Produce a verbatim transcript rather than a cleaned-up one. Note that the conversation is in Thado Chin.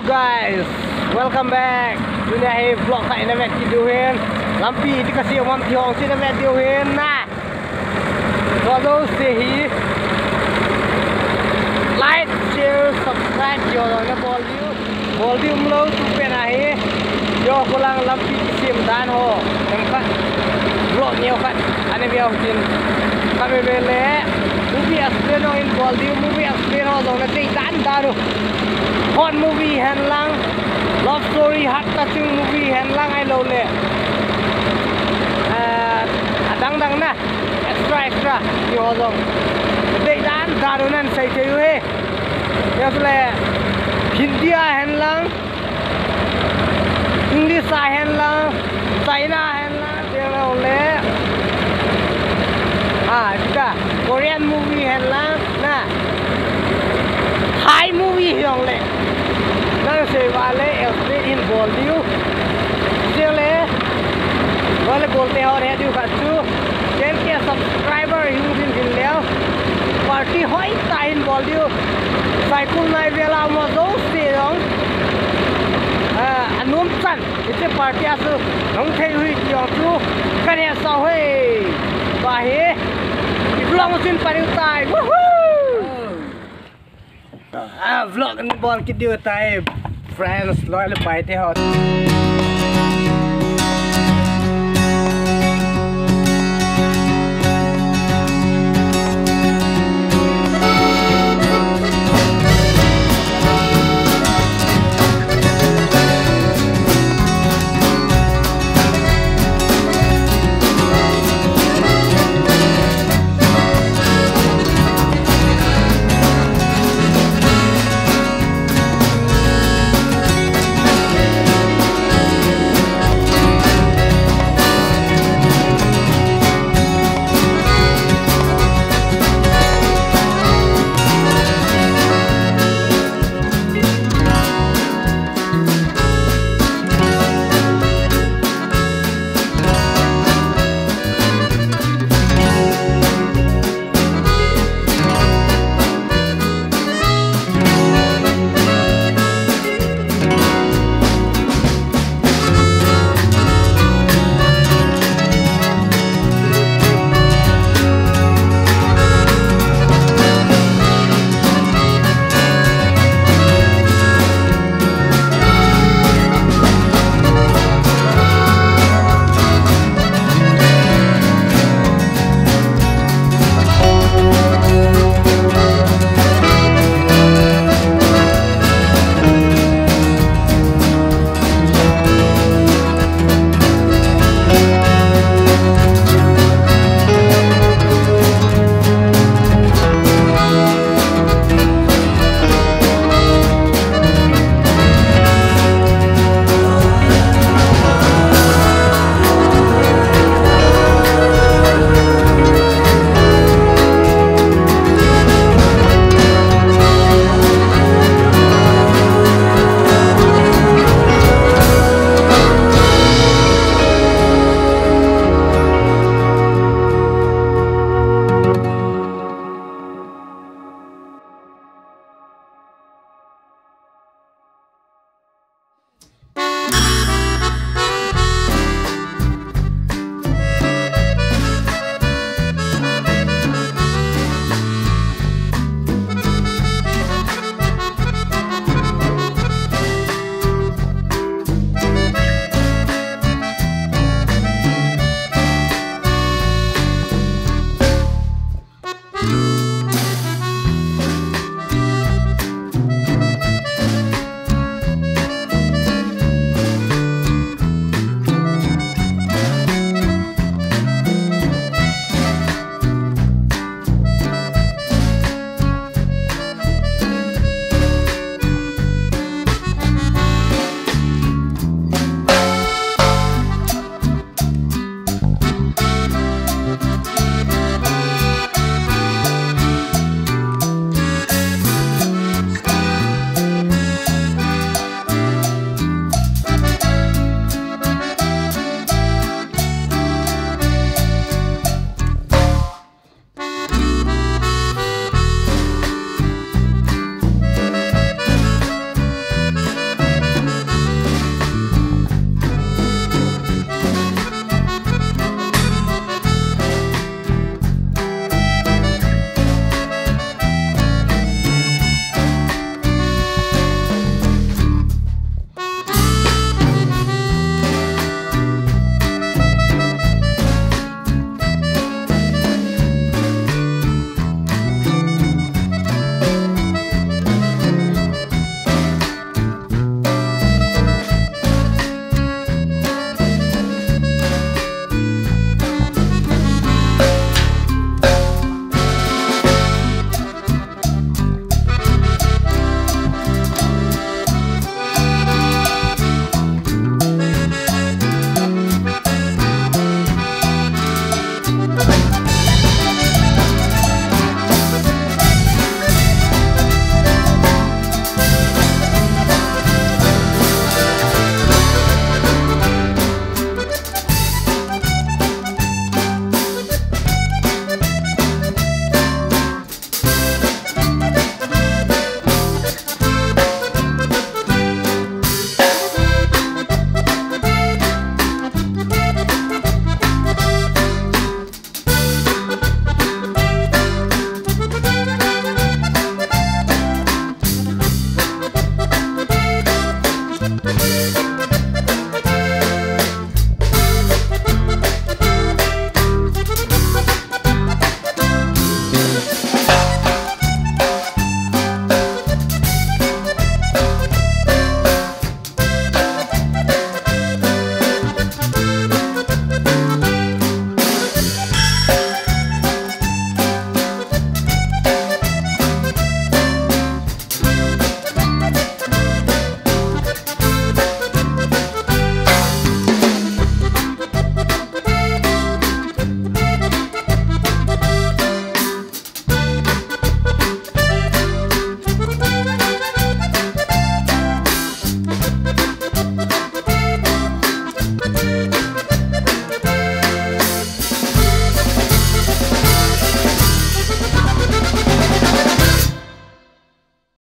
Guys, welcome back. Tunia hi vlog khat ina vet kit diu hin. Lampi iti kasem ham ti ho chu ina vet diu hin na. Tua jouse hi like, share, subscribe ti ho jong na bol diu. Bol diu umlou tu pen ahi. Yo, kolang lampi kisem dan ho. Themkhat vlog neo khat ana veu tin. Kave ve le. Movie explain jong in bol diu, movie explain ho jong na dei dan dan u. Hot movie hen lang, love story, heart touching movie hen lang ahilou le, ah, adang dang na, extra extra ti ho jong dei dan dan u nan sei thei u hi. Yes le, Hindi a hen lang, English a hen lang, China a hen lang, ti jong le, ah, tika Korean movie hen lang na, Thai movie hi jong le, nang sei uva le explain in bol diu. Ti jong le, vale, bol te ho he diu khat chu, ten K subscriber hung hin hin leu, party hoitah in bol diu. Saikul nai vela mo jouse jong, ah, anom chan hiche party a chu hung thei u hi ti jong chu kahin hetsah u hi. Tua hi i vlog chin pariu tai. Woohoo! Ah, vlog ni bol kit diu tai, friends, loi le pai te ho.